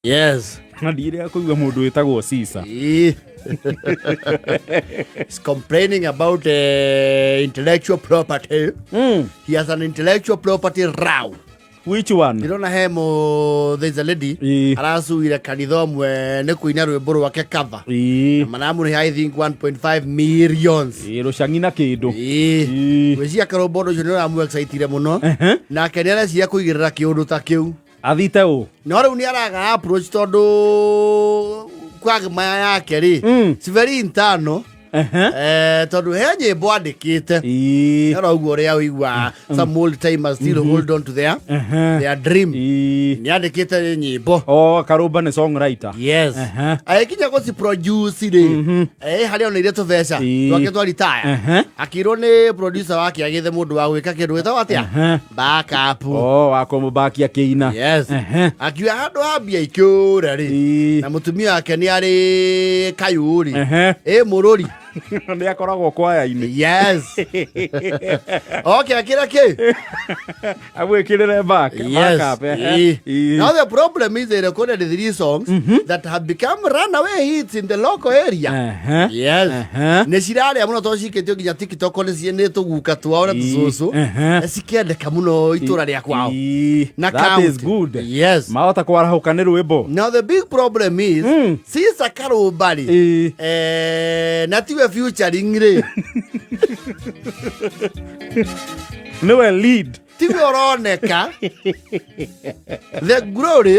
Yes. Na ndirä kũigua mũndũ wĩtagwo Caesar. He's complaining about intellectual property. He has an intellectual property row. Which one? Ndĩrona he mũ there's a lady aracuire kanitha ũmwe nĩ kũina rwĩmbo rwake cover. Maramũrĩha I think 1.5 millions. Ĩĩ, rũcang'i na kĩndũ. Gwĩciria karũmbo ũndũ ũcio nĩ ũramũ-excitire mũno. Nake nĩ areciria kũigĩrĩra kĩũndũ ta kĩu. Athite ũ? No rĩu nĩ araga approach tondũ kwagma yake rĩ, it's very internal. Tondũ he nyĩmbo andĩkĩte. Nĩ ũguo ũrĩa ũigua some old timers still hold on to their dream. Nĩ andĩkĩte nyĩmbo. Oh, Karũmba nĩ songwriter. Yes. Agĩkinya gũci produce rĩ, harĩa oneire tũbeca twake twa retire. Akĩrwo nĩ producer wake agĩthe mũndũ wa gwĩka kĩndũ gĩtagwo atĩa? Backup. Oh, wa kũmũbakia kĩina. Yes. Akiuga handũ ha mbia ikĩũra rĩ, na mũtumia wake nĩ arĩ kayũ rĩ, ĩ mũrũri. Nĩ akoragwo kwaya-inĩ. Yes. Okay, akĩra kĩ? Amwĩkĩrĩre back. Yes. Backup. Now the problem is they recorded three songs that have become runaway hits in the local area. Yes. Nĩ cirarĩa mũno tondũ cikĩtio nginya TikTok nĩ nĩ tũguka twao na tũcũcũ. Cikĩendeka mũno itũra rĩa kwao. Na That is county. good. Yes. Mahota kwarahũka nĩ rwĩmbo. Now the big problem is Caesar Karũmba rĩ, na tiwe featuring rĩ. Nĩwe lead. Tiwe ũroneka. The glory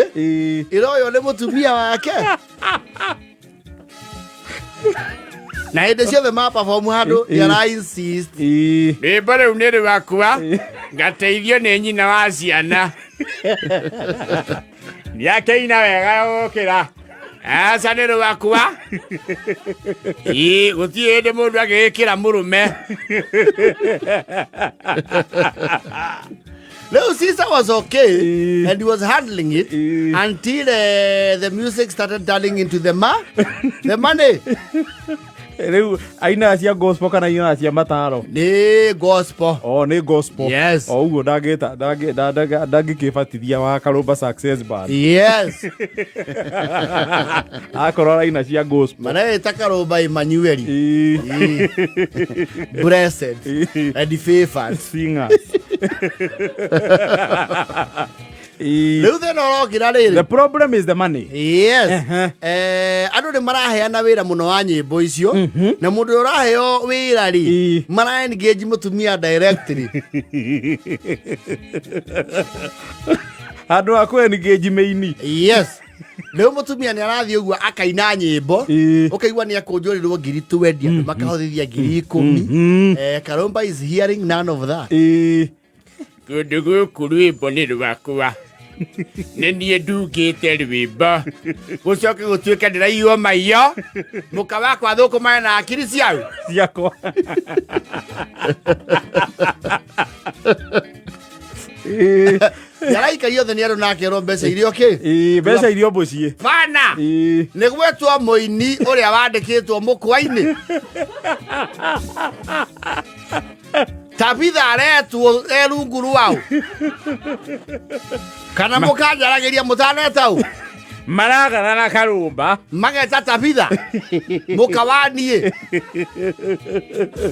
ĩroywo nĩ mũtumia wake. Na hĩndĩ ciothe ma perform handũ nĩ ara insist. Rwĩmbo rĩu nĩ rwakwa, ngateithio nĩ nyina wa ciana. Nĩakĩina wega gũkĩra. Aca nĩ rwakwa. Ĩ, gũtirĩ hĩndĩ mũndũ agĩgĩkĩra mũrũme. Leo Caesar was okay and he was handling it until the music started turning into the the money. Rĩu ainaga cia gospel kana ainaga cia mataro? Nĩ gospel. Oh, nĩ gospel. Yes. O ũguo ndangĩta ndangĩkĩbatithia wa Karũmba Success Band. Yes. Akorwo araina cia gospel. Mareita Karũmba Emmanuel. Blessed and favored. Singers. Rĩu thĩna ũrokĩra rĩrĩ. The problem is the money. Yes. Andũ nĩ maraheana wĩra mũno wa nyĩmbo icio na mũndũ ũrĩa ũraheo wĩra rĩ, mara engage mũtumia directly. Handũ ha kũ engage mĩini. Yes. Rĩu mũtumia nĩ arathiĩ ũguo akaina nyĩmbo, ũkaigua nĩ akũnjũrĩrwo ngiri 20, andũ makahothithia ngiri 10. Karũmba is hearing none of that. Kũndũ gũkũ rwĩmbo nĩ rwakwa. Nĩ niĩ ndungĩte rwĩmbo. Gũcoke gũtuĩke ndĩraiywo maiyo. Mũka wakwa thũkũmane na akiri ciau. Ciakwa. Yaraikario thĩ nĩ andũ na akerwo mbeca iria ũkĩ? Mbeca iria mũciĩ. Bana! Nĩ gwetwo mũini ũrĩa wandĩkĩtwo mũkwa-inĩ. Tabitha aretwo e rungu rwao. Kana mũkanjaragĩria mũtaneta ũ? Maragarara Karũmba. Mageta Tabitha. Mũka wa niĩ.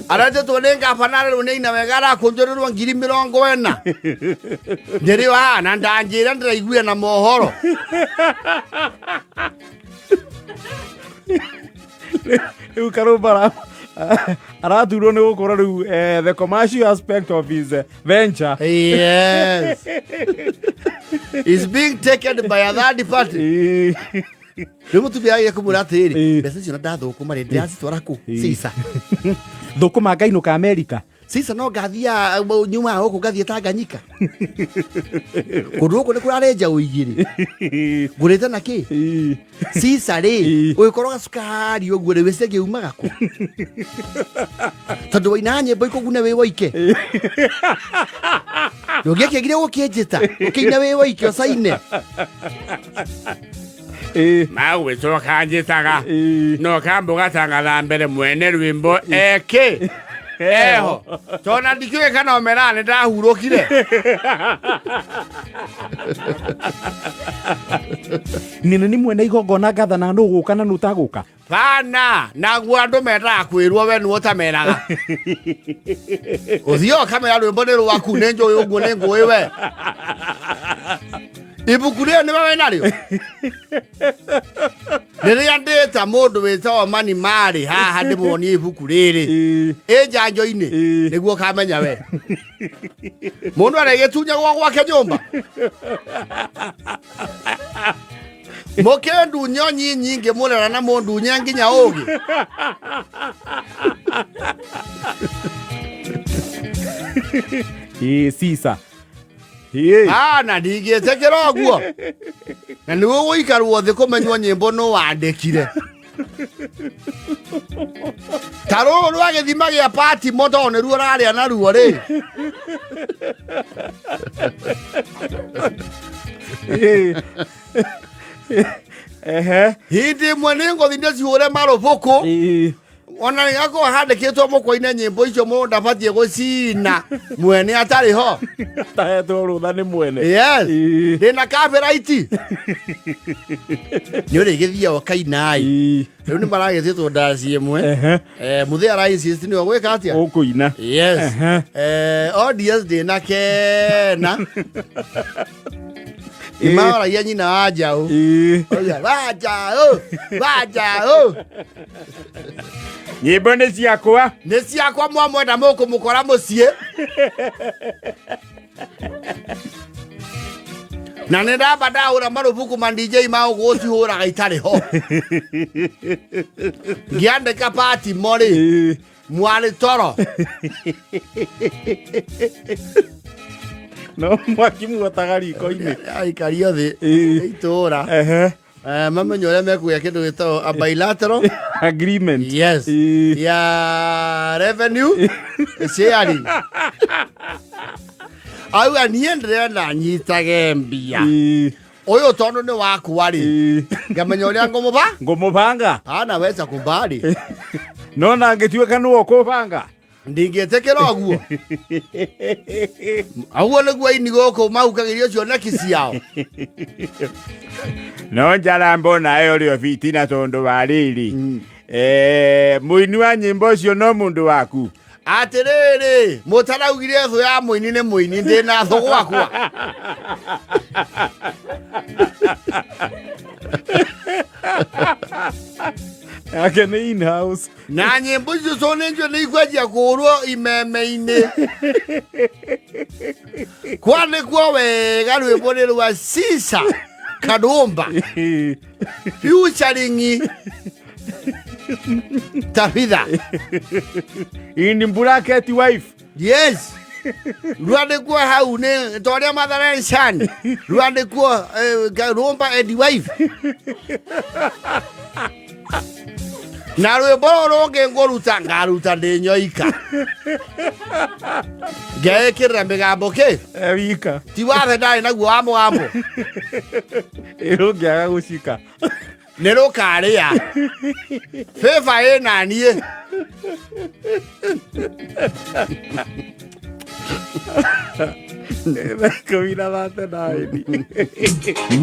Aretĩtwo nĩ ngabana rĩu nĩ ina wega arakũnjũrĩrwo ngiri 40. Nĩrĩo haha na ndanjĩra ndĩraiguire na mohoro. Rĩu Karũmba araturwo nĩ gũkorwo rĩu the commercial aspect of his venture. Yes. Is being taken by a third party. Rĩu mũtumia agĩe kũmwĩra atĩrĩrĩ, mbeca icio na ndathũkũma rĩ, ndĩracitwara kũ? Caesar. Thũkũma ngainũka America. Caesar no ngathia nyuma gũkũ ngathiĩ Tanganyika. Kũndũ gũkũ nĩ kũrarĩ njaũ igĩrĩ. Ngũrĩte na kĩ? Caesar rĩ, ũgĩkorwo gacukari ũguo rĩ, wĩciria umaga kũ? Tondũ wainaga nyĩmbo ikũgune wĩ woike. Ndũngĩakĩagire gũkĩnjĩta, ũkĩina wĩ woike ũcaine. Magwĩcoka njĩtaga. No kambũgatangatha mbere mwene rwĩmbo eke. Eho tona ndikĩũĩ kana omeraga nĩ ndahurũkire. Nina nĩ mwene igongona ngathana nũ gũka na nũ ũtagũka. Bana naguo andũ mendaga kwĩrwo we nĩwe ũtameraga. Ũthiaga ũkamera rwĩmbo nĩ rwaku, nĩ njũĩ ũguo, nĩ ngũĩ we. Ibuku rĩo nĩwe wĩ narĩo. Rĩrĩa ndĩta mũndũ wĩtagwo Mani Marĩ haha ndĩmuonie ibuku rĩrĩ ĩ njanjo-inĩ nĩguo ũkamenya we. Mũndũ arĩgĩtunyagwo gwake nyũmba. Mũkĩndunyo nyingĩ mũrera na mũndunye nginya ũgĩ. Ĩĩ sisa. Ĩĩ. Ana ndingĩtĩkĩra ũguo. Na nĩguo gũikarwo thĩ kũmenywo nyĩmbo nũ wandĩkire. Ta rũrũ rwa gĩthima gĩa Patimo tondũ nĩruo ũrarĩa naruo rĩ. Ĩĩ. Ehe. Hĩndĩ ĩmwe nĩ ngũthiĩ ndĩcihũre marũbũkũ. Ĩĩ. Ona nĩgakorwo handĩkĩtwo mũkwa-inĩ nyĩmbo icio mũndũ ndabatiĩ gũcina mwene atarĩ ho. Tahetwo rũtha nĩ mwene. Yes. Ĩĩ. Ndĩna copyright. Nĩ ũrĩgĩthiaga ũkaina ĩ. Ĩĩ. Rĩu nĩ maragĩtĩtwo ndaci ĩmwe. Ehe. Mũthĩ ara insist nĩwe gwĩka atĩa? Ũkũina. Yes. Ehe. Audience ndĩna kena. Nĩ maroragia nyina wa njaũ. Ĩĩ. Oiga, wa njaũ, wa njaũ. Nyĩmbo nĩ ciakwa. Nĩ ciakwa mwamwenda mũkũmũkora mũciĩ. Na nĩ ndamba ndahũra marubuku ma DJ ma gũcihũraga itarĩ ho. Ngĩandĩka Patimo rĩ, Ĩĩ. mwarĩ toro. No mwaki muotaga riko-inĩ. Aikario thĩ Ĩĩ. itũra. Ehe. Mamenye ũrĩa mekũgĩa kĩndũ gĩtagwo a bilateral Agreement. Yes. Ĩĩ. Ya revenue sharing. Auga niĩ ndĩrenda nyitage mbia. Ĩĩ. Ũyũ tondũ nĩ wakwa rĩ. Ĩĩ. Ngamenya ũrĩa ngũmũba. Ngũmũbanga. Anaweza kumbali. No na angĩtuĩka nĩwe ũkũbanga. Ndingĩtĩkĩra ũguo. Ũguo nĩguo aini gũkũ mahukagĩrio cioneki ciao. No njarambo nayo ũrĩ o fitina tondũ wa rĩrĩ. Mũini wa nyĩmbo ũcio no mũndũ waku. Atĩrĩrĩ, mũtaraugire thũ ya mũini nĩ mũini, ndĩna thũ gwakwa. Yake nĩ in-house. Na nyĩmbo icio co nĩ njũĩ nĩ ikwanjia kũhũrwo imeme-inĩ. Kwandĩkwo wega rwĩmbo nĩ rwa Sisa Kadumba featuring Tabitha. In bracket wife. Yes. Rwandĩkwo hau nĩ ta ũrĩa Mother Son. Rwandĩkwo Karumba and wife. Na rwĩmbo rũrũ rũngĩ ngũruta ngaruta ndĩ nyoika. Ngeĩkĩrĩra mĩgambo kĩ? Wika. Ti wathe ndarĩ naguo wa mũgambo. Ĩrũngĩaga gũcika. Nĩ rũkarĩa. Bĩba ĩna niĩ. 13:39.